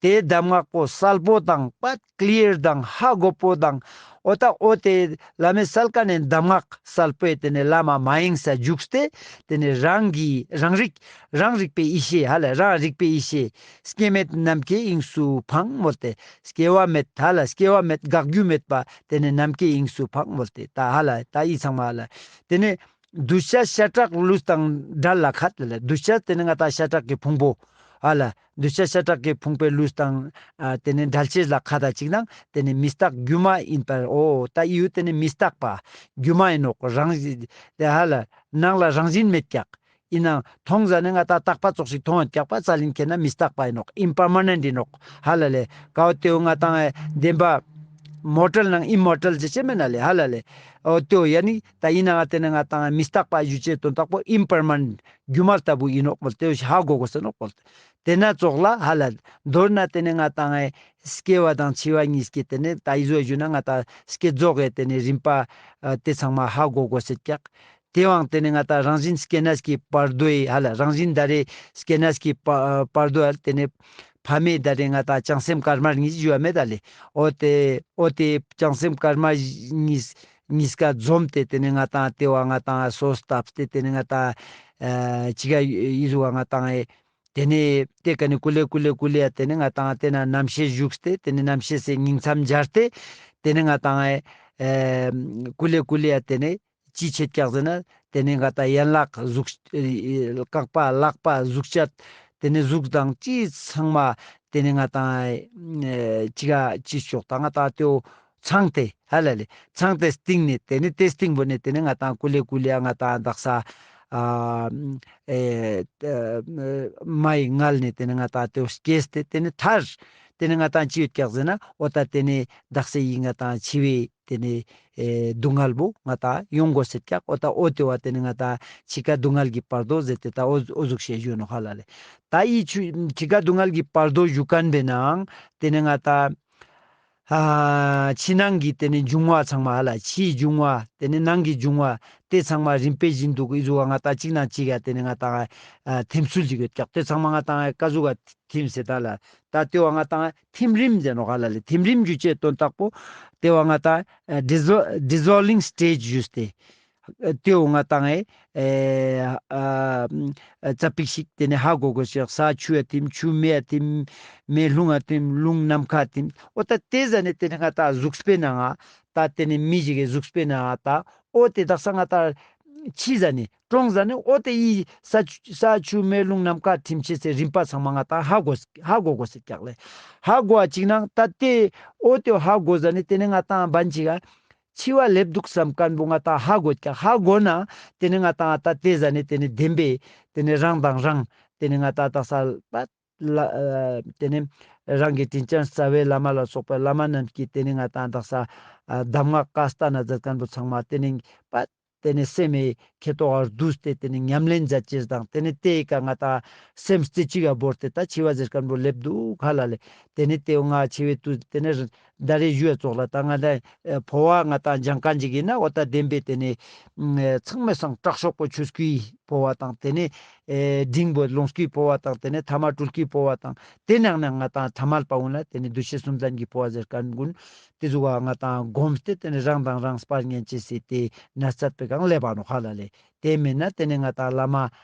ཏེ་གདམས་ངག་པོ་གསལ་པོ་དང་པད་ཀླིར་དང་ཧ་གོ་པོ་དང་འོ་ད་འོ་ཏེ་བླ་མའི་གསལ་ཀ་ནེ་གདམས་ངག་གསལ་པོའི་ཏེ་ནེ་ལམ་མ་ཡེངས་ས་འཇུག་སྟེ་ཏེ་ནེ་རང་གི་རང་རིག་རང་རིག་པའི་ཡེ་ཤེས་ཧ་ལ་རང་རིག་པའི་ཡེ་ཤེས་སྐྱེ་མེད་ནམ་མཁའི་དབྱིངས་སུ་འཕངས་མོལ་ཏེ། སྐྱེ་བ་མེད་ཧ་ལ་སྐྱེ་བ་མེད་འགག་རྒྱུ་མེད་པ་ཏེ་ནེ་ནམ་མཁའི་དབྱིངས་སུ་འཕངས་མོལ་ཏེ་ད་ཧ་ལ་ད་ཡི་ཚང་མ་ཧ་ལ་ཏེ་ནེ་གདུལ་བྱ་ཤ་ཁྲག་ལུས་དང་བྲལ་ལ་ཁད་ལ་ལེ། གདུལ་བྱ་ཏེ་ནེ་ང་ཏང་ཤ་ཁྲག་གི་ཕུང་པོ་ཧ་ལ་གདུལ་བྱ་ཤ་ཁྲག་གི་ཕུང་པོའི་ལུས་དང་ཨ་ཏེ་ནེ་བྲལ་ཅེས་ལ་ཁད་ཅིག་ནང་ཏེ་ནེ་མི་རྟག་སྒྱུ་མ་ཡིན་པར། འོ་ད་ཡུལ་ཏེ་ནེ་མི་རྟག་པ་སྒྱུ་མ་ཡིན་ནོག་རང་བཞིན་ཏེ་ཧ་ལ་ནང་ལ་རང་བཞིན་མེད་ཀྱག་ཡིན་ནའང་མཐོང་ཟ་ནེ་ང་ཏང་རྟག་པ་ཙོགས་ཤིག་མཐོང་ཡོད་ཀྱག་པ་རྩ་ལིན་ཁེ་ན་མི་རྟག་པ་ཡིན་ནོག་ཨིམ་པར་མ་ནེན་ཊ་ཡིན་ནོག་ཧ་ལ་ལེ། ཀའོ་ཏེའོ་ང་ཏང་བདེན་པ་མོར་ཊལ་ནང་ཨི་མོར་ཊལ་ཟེར་ཅེས་མེད་ན་ལེ་ཧ་ལ་ལེ། འོ་ཏེའོ་ཡ་ནི་ད་ཡིན་ནའང་ཏེ་ནེ་ང་ཏང་མི་རྟག་པ་ཞུ་ཅེས་དོན་དག་པོ་ཨིམ་པར་མ་ནེན་ཊ་སྒྱུ་མ་ལྟ་བུ་ཡིན་ནོག་མོལ་ཏེའོ་ཧ་གོ་གོས་ཟེར་ནོག་མོལ་ཏེ། ཏེ་ན་ཙོགས་ལ་ཧ་ལ་མདོར་ན་ཏེ་ནེ་ང་ཏང་སྐྱེ་བ་དང་འཆི་བ་གཉིས་ཀྱི་ཏེ་ནེ་ད་ཡི་ཟོ་ཞུ་ན་ང་ཏང་སྐྱེ་རྫོགས་ཀྱི་ཏེ་ནེ་རིམ་པ་ཨ་ཏེ་ཚང་མ་ཧ་གོ་གོས་ཟེར་ཀྱག་ཏེ་བོའང་ཏེ་ནེ་ང་ཏང་རང་བཞིན་སྐྱེ་གནས་ཀྱི་བར་དོའི་ཧ་ལ་རང་བཞིན་ད་རེ་སྐྱེ་གནས་ཀྱི་བ་བར་དོ་ཧ་ལ་ཏེ་ནེ་ཕ་མེས་ད་རེ་ང་ཏང་བྱང་སེམས་དཀར་དམར་གཉིས་ཞུ་བ་མེད་ད་ལེ། འོ་ཏེ་འོ་ཏེ་བྱང་སེམས་དཀར་དམར་གཉིས་གཉིས་ཀ་འཛོམས་ཏེ་ཏེ་ནེ་ང་ཏང་ཏེ་བོ་ང་ཏང་སོ་བཏབ་སྟེ་ཏེ་ནེ་ང་ཏང་ཨ་ཅི་ག་ཡི་ཟུག་ག་ང་ཏང་ཨེ་ཏེ་ནེ་ཏེ་ཀ་ནེ་ཀུ་ལེ་ཀུ་ལེ་ཀུ་ལེ་ཡ་ཏེ་ནེ་ང་ཏང་ཏེ་ན་རྣམ་ཤེས་ཞུགས་ཏེ་ཏེ་ནེ་རྣམ་ཤེས་སི་ཉིང་མཚམས་སྦྱར་ཏེ་ཏེ་ནེ་ང་ཏང་ཨེ་ཀུ་ལེ་ཀུ་ལེ་ཡ་ཏེ་ནེ་ཅི་ཆེད་ཀྱག་ཟེར་ན་ཏེ་ནེ་ང་ཏང་ཡན་ལག་གཟུགས་རྐང་པ་ལག་པ་གཟུགས་བྱད་ཏེ་ནེ་གཟུགས་དང་ཅི་ཚང་མ་ཏེ་ནེ་ང་ཏང་ཨེ་ཅི་ག་ཅི་ཤོག་ད་ང་ཏང་ཏེའོ་ཚང་སྟེ་ཧ་ལ་ལེ་ཚང་སྟེ་སྟིང་ནེ་ཏེ་ནེ་ཏེ་སྟིང་པོ་ནེ་ཏེ་ནེ་ང་ཏང་ཀུ་ལེ་ཀུ་ལེ་ཡ་ང་ཏང་དག་ས་ཨ་ཨེ་མ་ཡི་མངལ་ནེ་ཏེ་ནེ་ང་ཏང་ཏེའོ་སྐྱེས་ཏེ་ཏེ་ནེ་མཐར་ཏེ་ནེ་ང་ཏང་ཅི་ཡོད་ཀྱག་ཟེར་ན་འོ་ད་ཏེ་ནེ་དག་ས་ཡི་ང་ཏང་འཆི་བའི་ཏེ་ནེ་ཨེ་སྡུག་བསྔལ་བོ་ང་ཏང་ཡོང་གོས་ཟེར་ཀྱག་འོ་ད་འོ་ཏེ་བོ་ཏེ་ནེ་ང་ཏང་འཆི་ཁ་སྡུག་བསྔལ་གྱི་བར་དོ་ཟེར་ཏེ་ད་འོ་འོ་ཟུག་ཤེས་ཞུ་ནོག་ཧ་ལ་ལེ། ད་ཡི་ཆུ་འཆི་ཁ་སྡུག་བསྔལ་གྱི་བར་དོ་ཞུ་མཁན་པའི་ནང་ཏེ་ནེ་ང་ཏང་ཨ་ཕྱི་ནང་གི་ཏེ་ནེ་འབྱུང་བ་ཚང་མ་ཧ་ལ་ཕྱིའི་འབྱུང་བ་ཏེ་ནེ་ནང་གི་འབྱུང་བ་ཏེ་ཚང་མ་རིམ་པས་བཞིན་དུ་ཨི་ཟུག་ག་ང་ཏང་གཅིག་ནང་གཅིག་ག་ཏེ་ནེ་ང་ཏང་ཨ་ཐིམ་ཚུལ་ཞིག་ཡོད་ཀྱག་ཏེ་ཚང་མ་ང་ཏང་ཀ་ཟུག་ག་ཐིམ་ཟེར་ད་ལ་ད་ཏེ་བོ་ང་ཏང་ཐིམ་རིམ་ཟེར་ནོག་ཧ་ལ་ལེ། ཐིམ་རིམ་ཞུ་ཅེས་དོན་དག་པོ་ཏེ་བོ་ང་ཏང་ཨ་ཌི་ཛོ་ཌི་ཛོལ་ཝིང་སི་ཊེཇ་ཞུས་ཏེ་ཏེ་བོ་ང་ཏང་ཨེ་ཨ་ཨ་ཙ་པིག་ཞིག་ཏེ་ནེ་ཧ་གོ་གོས་ཤིག་ས་ཆུ་ཡ་ཐིམ་ཆུ་མེ་ཡ་ཐིམ་མེ་རླུང་ཡ་ཐིམ་རླུང་ནམ་མཁའ་ཐིམ་འོ་ད་ཏེ་ཟ་ནེ་ཏེ་ནེ་ང་ཏང་གཟུགས་པོའི་ནང་ང་ད་ཏེ་ནེ་མི་ཞིག་གི་གཟུགས་པོའི་ནང་ང་ད་འོ་ཏེ་དག་ས་ང་ཏང་ཕྱི་ཟ་ནེ་གྲོངས་ཟ་ནེ་འོ་ཏེ་ཡི་ས་ཆུ་ས་ཆུ་མེ་རླུང་ནམ་མཁའ་ཐིམ་ཅེས་སི་རིམ་པ་ཚང་མ་ང་ཏང་ཧ་གོ་ཧ་གོ་གོས་ཟེར་ཀྱག་ལེ། ཧ་གོ་བ་ཅིག་ནང་ད་ཏེ་འོ་ཏེ་ཧ་གོ་ཟ་ནེ་ཏེ་ནེ་ང་ཏང་བན་ཅིག་ག་འཆི་བ་ལེབ་དུག་སམ་མཁན་བོ་ང་ཏང་ཧ་གོ་ཀྱག་ཧ་གོ་ན་ཏེ་ནེ་ང་ཏང་ད་ཏེ་ཟ་ནེ་ཏེ་ནེ་བདེན་པའི་ཏེ་ནེ་རང་དང་རང་ཏེ་ནེ་ང་ཏང་དག་ས་པ་ལ་ཨ་ཏེ་ནེ་རང་གི་དྲིན་ཅན་རྩ་བའི་བླ་མ་ལ་སོགས་པའི་བླ་མ་རྣམས་ཀྱིས་ཏེ་ནེ་ང་ཏང་དག་ས་ཨ་གདམས་ངག་བཀའ་སྟན་ན་མཛད་མཁན་བོ་ཚང་མ་ཏེ་ནེ་པ་ཏེ་ནེ་སེམས་མེད་ཁེ་ཏོག་ག་བསྡུས་ཏེ་ཏེ་ནེ་ཉམས་ལེན་མཛད་ཅེས་དང་ཏེ་ནེ་ཏེ་ཀ་ང་ཏང་སེམས་རྩེ་གཅིག་ག་བོར་ཏེ་ད་འཆི་བ་ཟེར་མཁན་བོ་ལེབ་དུག་ཧ་ལ་ལེ། ཏེ་ནེ་ཏེ་ང་འཆི་བའི་དུས་ཏེ་ནེ་ད་རེས་ཞུ་བ་ཙོགས་ལ་ད་ང་ཏང་ཨེ་འཕོ་བ་ང་ཏང་སྦྱང་མཁན་ཅིག་ཡིན་ན་འོ་ད་བདེན་པའི་ཏེ་ནེ་ཨེ་ཚང་མའི་སང་དྲག་ཤོས་པོ་ཆོས་སྐུའི་འཕོ་བ་དང་ཏེ་ནེ་ཨེ་འབྲིང་པོ་ལོངས་སྐུའི་འཕོ་བ་དང་ཏེ་ནེ་ཐ་མ་སྤྲུལ་སྐུའི་འཕོ་བ་དང་ཏེ་ནང་ནེ་ང་ཏང་ཐ་མལ་པ་གུན་ལ་ཏེ་ནེ་འདུ་ཤེས་གསུམ་ལྡན་གྱི་འཕོ་བ་ཟེར་མཁན་གུན་ཏེ་ཟུག་ག་ང་ཏང་སྒོམ་སྟེ་ཏེ་ནེ་རང་དང་རང་སྤར་ཉན་ཅེས་སི་ཏེ་ནེ་རྩད་པའི་སྒང་ལེབ་བ་ནོག་ཧ་ལ་ལེ། ཏེ་མེན་ན་ཏེ་ནེ་ང་ཏང་བླ་མ་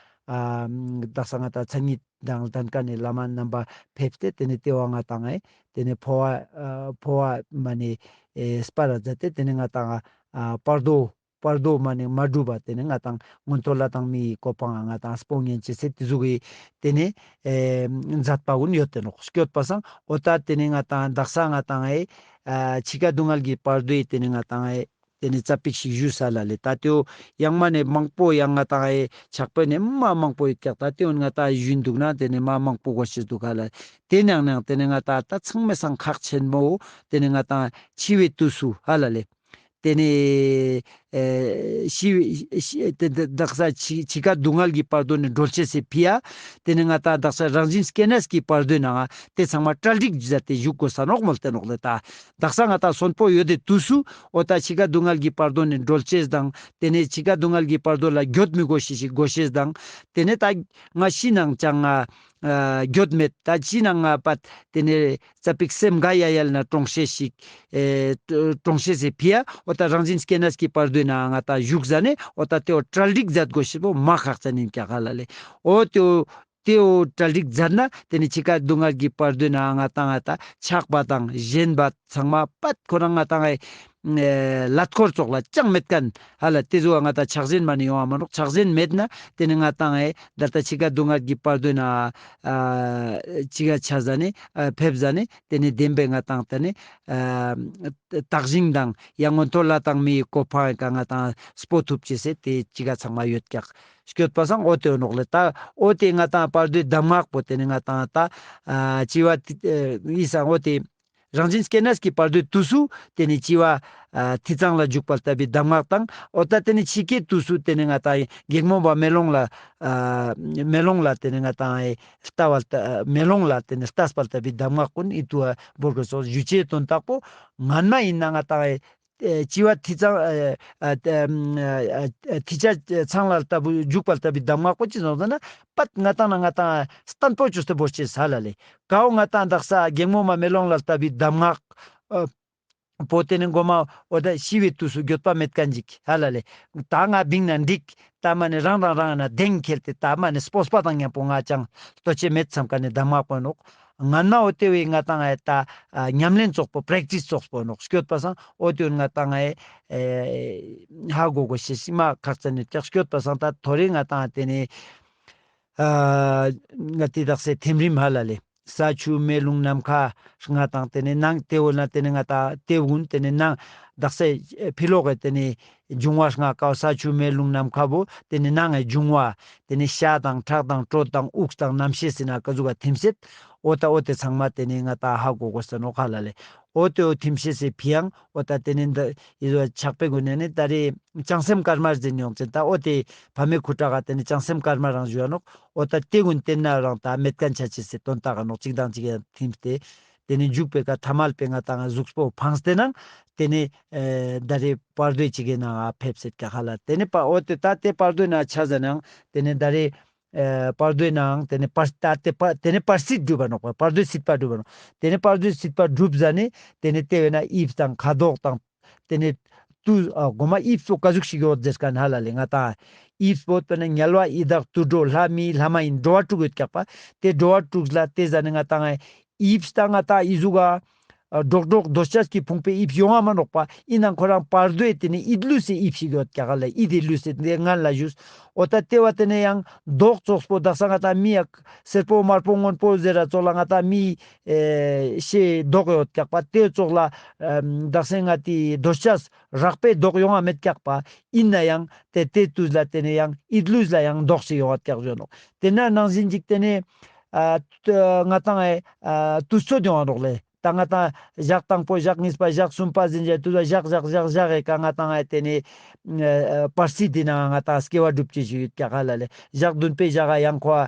ཨ་དག་ས་ང་ཏང་མཚན་ཉིད་དང་ལྡན་མཁན་ནི་བླ་མ་རྣམ་པ་ཕེབས་ཏེ་ཏེ་ནེ་ཏེ་བོ་ང་ཏང་ཨེ་ཏེ་ནེ་འཕོ་བ་ཨ་འཕོ་བ་མ་ནེ་ཨེ་སྤར་ར་མཛད་དེ་ཏེ་ནེ་ང་ཏང་ཨ་བར་དོ་བར་དོ་མ་ནེ་མ་གྲུབ་པ་ཏེ་ནེ་ང་ཏང་མངོན་མཐོ་ལྷ་དང་མིའི་གོ་འཕང་ང་ཏང་སྤོང་ཉན་ཅེས་སི་ཏེ་ཟུག་གི་ཏེ་ནེ་ཨེ་མཛད་པ་གུན་ཡོད་དེ་ནོག་སྐྱོད་པ་སང་འོ་ད་ཏེ་ནེ་ང་ཏང་དག་ས་ང་ཏང་ཨེ་ ཨ་འཆི་ཁ་སྡུག་བསྔལ་གྱི་བར་དོའི་ཏེ་ནེ་ང་ཏང་ཨེ་ཏེ་ནེ་ཙ་པིག་ཞིག་ཞུས་ས་ལ་ལེ། ད་ཏེའོ་ཡང་མ་ནེ་མང་པོ་ཡང་ང་ཏང་ཨེ་ཕྱག་དཔེ་ནེ་མ་མང་པོ་ཡོད་ཀྱག། ད་ཏེའོ་ང་ཏང་ཞུན་འདུག་ན་ཏེ་ནེ་མ་མང་པོ་གོ་ཤེས་འདུག་ཧ་ལ། ཏེ་ནང་ནང་ཏེ་ནེ་ང་ཏང་ད་ཚང་མའི་སང་ཁག་ཆེན་མོ་ཏེ་ནེ་ང་ཏང་འཆི་བའི་དུས་སུ་ཧ་ལ་ལེ། ཏེ་ནེ་ཨེ་ཤི་ཤི་ཏེ་ཏེ་དག་ས་འཆི་འཆི་ཁ་སྡུག་བསྔལ་གྱི་བར་དོ་ནེ་སྒྲོལ་ཅེས་སི་ཕི་ཡ། ཏེ་ནེ་ང་ཏང་དག་ས་རང་བཞིན་སྐྱེ་གནས་ཀྱི་བར་དོའི་ནང་ང་ཏེ་ཚང་མ་གྲ་སྒྲིག་མཛད་དེ་བཞུགས་དགོས་ས་ནོག་མོལ་ཏེ་ནོག་ལེ། ད་དག་ས་ང་ཏང་གསོན་པོ་ཡོད་དེ་དུས་སུ་འོ་ད་འཆི་ཁ་སྡུག་བསྔལ་གྱི་བར་དོ་ནེ་སྒྲོལ་ཅེས་དང་ཏེ་ནེ་འཆི་ཁ་སྡུག་བསྔལ་གྱི་བར་དོ་ལ་འགྱོད་མི་དགོས་ཤེས་ཤིག་དགོས་ཤེས་དང་ཏེ་ནེ་ད་ང་ཤི་ནང་ཅང་ང་ཨ་འགྱོད་མེད། ད་ཅི་ནང་ང་པད་ཏེ་ནེ་ཙ་པིག་སེམས་དགའ་ཡ་ཡལ་ན་གྲོང་ཤེས་ཤིག་ཨེ་གྲོང་ཤེས་སི་ཕི་ཡ་འོ་ད་རང་བཞིན་སྐྱེ་གནས་ཀྱི་བར་དོའི་ནང་ང་ད་བཞུགས་ཟ་ནེ་འོ་ད་ཏེའོ་གྲ་སྒྲིག་མཛད་དགོས་ཤེས་པོ་མ་ཁག་ཅན་ཨིན་ཀྱག་ཧ་ལ་ལེ། འོ་ཏེའོ་ཏེའོ་གྲ་སྒྲིག་མཛད་ན་ཏེ་ནེ་འཆི་ཁ་སྡུག་བསྔལ་གྱི་བར་དོའི་ནང་ང་ཏང་ང་ད་ཆགས་པ་དང་ཞེན་པ་ཚང་མ་པད་ཁོ་རང་ང་ཏང་ཨེ་ཨེ་ལྷ་ཐོར་ཙོགས་ལ་ཅང་མེད་མཁན་ཧ་ལ། ཏེ་ཟུག་ང་ཏང་ཆགས་ཞེན་མ་ནེ་ཡོང་བ་མ་ནོག། ཆགས་ཞེན་མེད་ན་ཏེ་ནེ་ང་ཏང་ཨེ་ད་ལྟ་འཆི་ཁ་སྡུག་བསྔལ་གྱི་བར་དོའི་ནང་ཨ་འཆི་ཁ་ཆ་ཟ་ནེ་ཨ་ཕེབས་ཟ་ནེ་ཏེ་ནེ་བདེན་པའི་ང་ཏང་ཏེ་ནེ་ཨ་དག་ཞིང་དང་ཡང་སྔོན་ཐོག་ལྷ་དང་མིའི་གོ་འཕང་ཀ་ང་ཏང་སྤོ་ཐུབ་ཅེས་སི་ཏེ་འཆི་ཁ་ཚང་མ་ཡོད་ཀྱག། སྐྱོད་པ་སང་འོ་ཏེ་ནོག་ལེ། ད་འོ་ཏེ་ང་ཏང་བར་དོའི་གདམས་ངག་པོ་ཏེ་ནེ་ང་ཏང་ད་ཨ་འཆི་བ་ཨི་སང་འོ་ཏེ་རང་བཞིན་སྐྱེ་གནས་ཀྱི་བར་དོའི་དུས་སུ་ཏེ་ནེ་འཆི་བ་ཨ་ཐིས་ཚང་ལ་འཇུག་པ་ལྟ་བུའི་གདམས་ངག་དང་འོ་ད་ཏེ་ནེ་འཆི་ཁའི་དུས་སུ་ཏེ་ནེ་ང་ཏང་གེགས་མོ་བ་མེ་ལོང་ལ་ཨ་མེ་ལོང་ལ་ཏེ་ནེ་ང་ཏང་ལྟ་བ་ལྟ་མེ་ལོང་ལ་ཏེ་ནེ་ལྟས་པ་ལྟ་བུའི་གདམས་ངག་ཀུན་ཨི་ཏུ་བོར་གོས་སོ། ཞུ་ཅེས་དོན་དག་པོ་ངན་མ་ཨིན་ན་ང་ཏང་ཨེ་འཆི་བ་ཐིས་ཚང་ཨ་ཨ་ཨ་ཐིས་ཆ་ཚང་ལ་ལྟ་བུ་འཇུག་པ་ལྟ་བུའི་གདམས་ངག་པོ་ཅི་ནོག་ཟེར་ན་པད་ང་ཏང་ན་ང་ཏང་བརྟན་པོ་བཅོས་ཏེ་བོར་ཅེས་ཧ་ལ་ལེ། ཀའོ་ང་ཏང་དག་ས་གེགས་མོ་མ་མེ་ལོང་ལ་ལྟ་བུའི་གདམས་ངག་ཨ་པོ་ཏེ་ནེ་གོ་མ་འོ་ད་ཤི་བའི་དུས་སུ་འགྱོད་པ་མེད་མཁན་ཅིག་ཧ་ལ་ལེ། ད་ང་བིང་ན་འགྲིག། ད་མ་ནེ་རང་རང་རང་ན་གདེང་ཁེལ་ཏེ་ད་མ་ནེ་སྤོབས་པ་དང་མཉམ་པོ་ང་ཅང་ལྟོ་ཆས་མེད་བསམ་མཁན་ནི་གདམས་ངག་པོ་ནོག། ངན་མ་འོ་ཏེ་བོའི་ང་ཏང་ཨེ་ད་ཨ་ཉམས་ལེན་ཙོགས་པོ་པྲེག་ཊིས་ཙོགས་པོ་ནོག། སྐྱོད་པ་སང་འོ་ཏེ་བོ་ང་ཏང་ཨེ་ཨེ་ཧ་གོ་གོས་ཤེས་ཤིག་མ་ཁག་ཅན་ནི་ཀྱག། སྐྱོད་པ་སང་ད་ཐོ་རེ་ང་ཏང་ཨེ་ཏེ་ནེ་ཨ་ང་ཏི་དག་སའི་ཐིམ་རིམ་ཧ་ལ་ལེ། ས་ཆུ་མེ་རླུང་ནམ་མཁའ་ལྔ་དང་ཏེ་ནེ་ནང་ཏེ་བོ་ན་ཏེ་ནེ་ང་ཏང་ཏེ་བོ་ཀུན་ཏེ་ནེ་ནང་དག་སའི་ཕི་ལོག་གི་ཏེ་ནེ་འབྱུང་བ་ལྔ་ཀའོ། ས་ཆུ་མེ་རླུང་ནམ་མཁའ་བོ་ཏེ་ནེ་ནང་ངི་འབྱུང་བ་ཏེ་ནེ་ཤ་དང་ཁྲག་དང་དྲོད་དང་དབུགས་དང་རྣམ་ཤེས་ཟེར་ན་ཀ་ཟུག་ག་ཐིམ་ཤེས། འོ་ད་འོ་ཏེ་ཚང་མ་ཏེ་ནེ་ང་ཏང་ཧ་གོ་གོས་ས་ནོག་ཧ་ལ་ལེ། འོ་ཏེ་འོ་ཐིམ་ཤེས་སི་ཕི་ཡང་འོ་ད་ཏེ་ནེ་འདི་ཡི་ཟོ་ཆགས་པའི་སྒོ་ནས་ནི་ད་རེ་བྱང་སེམས་དཀར་དམར་ཟེར་ཡོང་ཅེས་ད་འོ་ཏེ་ཕ་མའི་ཁུ་ཁྲག་ག་ཏེ་ནེ་བྱང་སེམས་དཀར་དམར་རང་ཞུ་བ་ནོག། འོ་ད་ཏེ་ཀུན་ཏེ་ན་རང་ད་མེད་མཁན་ཆ་ཅེས་སི་དོན་དག་ག་ནོག། གཅིག་དང་གཅིག་ཡང་ཐིམ་སྟེ་ཏེ་ནེ་འཇུག་པའི་ཀ་ཐ་མལ་པའི་ང་ཏང་གཟུགས་པོ་འཕངས་ཏེ་ནང་ཏེ་ནེ་ཨེ་ད་རེ་བར་དོའི་ཅིག་གི་ནང་ང་ཕེབས་སེད་ཀྱག་ཧ་ལ། ཏེ་ནེ་པ་འོ་ཏེ་ད་ཏེ་བར་དོའི་ནང་ཆ་ཟ་ནའང་ཏེ་ནེ་ད་རེ་ཨེ་བར་དོའི་ནང་ཏེ་ནེ་བར་ད་ཏེ་བར་ཏེ་ནེ་བར་སྲིད་སྒྲུབ་པ་ནོག་པ། བར་དོའི་སྲིད་པ་སྒྲུབ་པ་ནོག། ཏེ་ནེ་བར་དོའི་སྲིད་པ་སྒྲུབ་ཟ་ནེ་ཏེ་ནེ་ཏེ་བས་ན་དབྱིབས་དང་ཁ་དོག་དང་ཏེ་ནེ་ཏུ་ཨ་གོ་མ་དབྱིབས་པོ་ཀ་ཟུག་ཞིག་ཡོད་ཟེར་མཁན་ཧ་ལ་ལེ། ང་ཏང་དབྱིབས་པོ་ཏེ་ནེ་དམྱལ་བ་ཡི་དྭགས་དུད་འགྲོ་ལྷ་མི་ལྷ་མ་ཡིན་འགྲོ་བ་དྲུག་ཡོད་ཀྱག་པ། ཏེ་འགྲོ་བ་དྲུག་ལ་ཏེ་ཟ་ནེ་ང་ཏང་དབྱིབས་ད་ང་ཏང་ཨི་ཟུག་ག་ཨ་འགྲོགས་འགྲོགས་འདོད་ཆགས་ཀྱི་ཕུང་པོའི་དབྱིབས་ཡོང་བ་མ་ནོག་པ། ཨིན་ནའང་ཁོ་རང་བར་དོའི་ཏེ་ནེ་ཡིད་ལུས་སི་དབྱིབས་ཤིག་ཡོད་ཀྱག་ལ། ཡིད་དི་ལུས་སི་ཏེ་ངན་ལ་ཞུས། འོ་ད་ཏེ་བ་ཏེ་ནེ་ཡང་མདོག་ཙོགས་པོ་དག་ས་ང་ཏང་མི་ཡ་སེར་པོ་དམར་པོ་སྔོན་པོ་ཟེར་ར་ཙོགས་ལ་ང་ཏང་མི་ཨེ་ཤེས་མདོག་ཡོད་ཀྱག་པ། ཏེ་ཙོགས་ལ་ཨ་དག་ས་ང་ཏི་འདོད་ཆགས་རགས་པའི་མདོག་ཡོང་བ་མེད་ཀྱག་པ། ཨིན་ནའང་ཏེ་ཏེ་དུས་ལ་ཏེ་ནེ་ཡང་ཡིད་ལུས་ལ་ཡང་མདོག་ཅིག་ཡོང་བ་ཀྱག་ཞུ་ནོག། ཏེ་ན་ནང་བཞིན་ཅིག་ཏེ་ནེ་ཨ་ང་ཏང་ཨེ་ཨ་དུས་ཚོད་ཡོང་བ་ནོག་ལེ། ད་ང་ཏང་ཞག་དང་པོ་ཞག་གཉིས་པ་ཞག་གསུམ་པ་ཟེར་ཞག་དུས་ལ་ཞག་ཞག་ཞག་ཞག་གི་ཀ་ང་ཏང་ཨེ་ཏེ་ནེ་ཨ་བར་སྲིད་དི་ནང་ང་ང་ཏང་སྐྱེ་བ་སྒྲུབ་ཅེས་ཞིག་ཡོད་ཀྱག་ཧ་ལ་ལེ། ཞག་བདུན་པའི་ཞག་ག་ཡང་ཁོ་ཨ་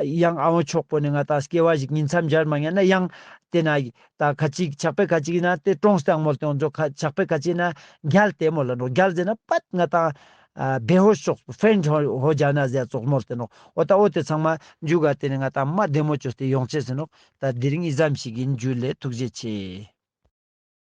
ཡང་ཨ་བོ་མཆོག་པོ་ནེ་ང་ཏང་སྐྱེ་བ་ཞིག་ཉིང་མཚམས་སྦྱར་མ་ཉན་ན་ཡང་ཏེ་ན་ད་ཁ་ཅིག་ཆགས་པའི་ཁ་ཅིག་ན་ཏེ་གྲོངས་ཏེ་མོལ་ཏེ་འོང་ཇོ། ཁ་ཆགས་པའི་ཁ་ཅིག་ན་རྒྱལ་ཏེ་མོལ་ལ་ནོག། རྒྱལ་ཟེར་ན་པད་ང་ཏང་ཨ་བེ་ཧོཤ་ཙོགས་ཕེནཊ་ཧོ་ཧོ་ཇ་ན་ཟེར་ཙོགས་མོལ་ཏེ་ནོག། འོ་ད་འོ་ཏེ་ཚང་མ་མཇུག་ག་ཏེ་ནེ་ང་ཏང་མ་བདེ་མོ་བཅོས་ཏེ་ཡོང་ཅེས་ཟེར་ནོག། ད་དེ་རིང་ཨི་ཙམ་ཞིག་ཨིན། ཇུ་ལེ། ཐུགས་རྗེ་ཆེ།